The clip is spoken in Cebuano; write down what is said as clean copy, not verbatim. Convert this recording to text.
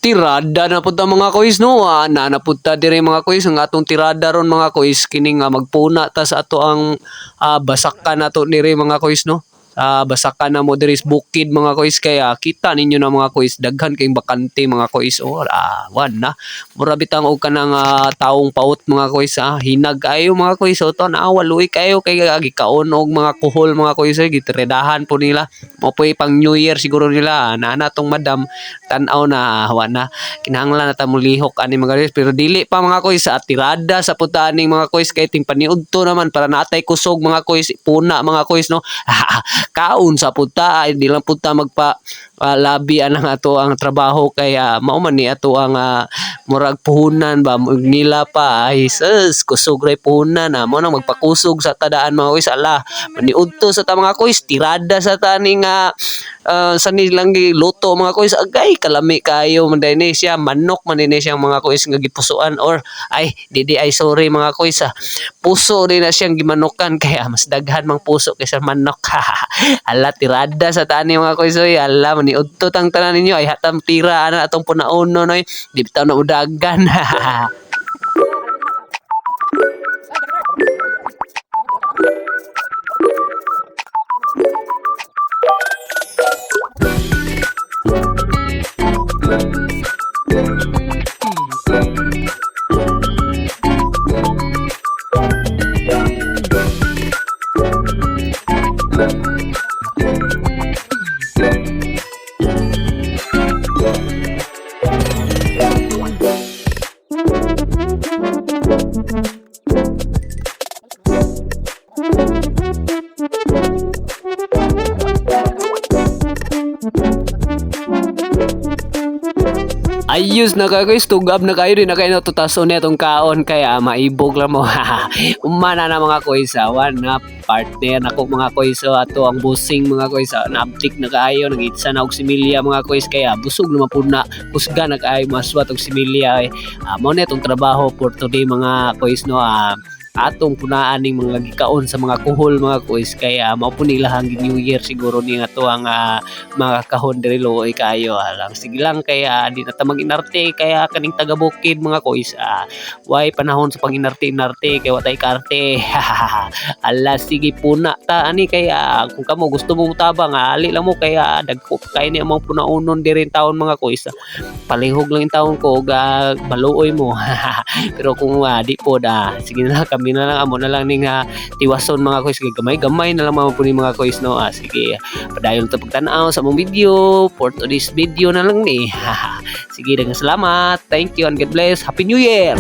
Tirada na pud ta, mga koys, no. Na na pud ta diri, mga koys, ang atong tirada ron, mga koys, kini nga magpuna ta sa ato ang basakan nato diri, mga koys, no. Basakan na mo diri sa bukid, mga koys, kaya kita ninyo na, mga koys, daghan kayong bakante, mga koys. Oh, wan na. Mura bitang og kanang taong paut, mga koys, hinag kayo, mga koys. So to na waluy kayo kay gikaon og mga kuhol, mga koys, ay gitiradahan po nila. Mao po'y pang New Year siguro nila. Na na tong madam tan-aw na wa na kinahanglan na ta molihok ani, mga koys, pero dili pa, mga koys, sa tirada sa pud ta aning, mga koys, kay ting paniudto naman para natay kusog, mga koys, puna, mga koys, no. Kaon sa pud ta ay di lang pud ta magpa labi anang ato ang trabaho kay mao man ni ato ang murag puhunan ba nila pa. Ay sus, kusog ray puhunan na mo nang magpakusog sa tadaan, mga koys. Ala, maniudto sa ta, mga koys, tirada sa ta ning sa nilang giluto, mga koys. Agay, kalami kayo man ni siya, manok man ni siya, mga koys, nga gipusuan or ay di ay sorry, mga koys, puso rin na siyang gimanukan kaya mas daghan mang puso kaysa manok. Ala, tirada sa tani, mga koys, oy. Ala, maniudto tang tanan ninyo ay hatam tira ana atong punaono noy di bitaw na udagan. Ayos na kayo guys, tugab na kayo din na kayo natutason na itong kaon kaya maibog lang mo. Umana na, mga koys, wan na partner nako, mga koys, so ato ang busing, mga koys, naabtik na kaayo, nagitsa na og similya, mga koys, kaya busog naman pud na, kusga na kaayo maswat og similya eh. Mao na itong trabaho for today, mga koys, no, atong punaan ning mga gikaon sa mga kuhol, mga koys, kaya mao po nila ang New Year siguro ni ato ang mga kahon diri, luoy kayo lang, sige lang, kaya di na ta mag-inarte kaya kaning taga bukid, mga koys, way panahon sa pag-inarte-inarte kay wa tay karte. Ala, sige, puna ta ani kaya kung kamo gusto mo tabang, ali lang mo kaya dagko kay ni among punaunon diri taon, mga koys. Palihog lang in taon ko ug maluoy mo, pero kung di po da sige na lang, kami na lang, amo na lang ning tiwason, mga koys, kay gamay-gamay na lang mga po ni, mga koys, no. Sige, padayon ta pagtan-aw sa among video for today's video na lang ni. Sige, daghang salamat, thank you and God bless. Happy New Year.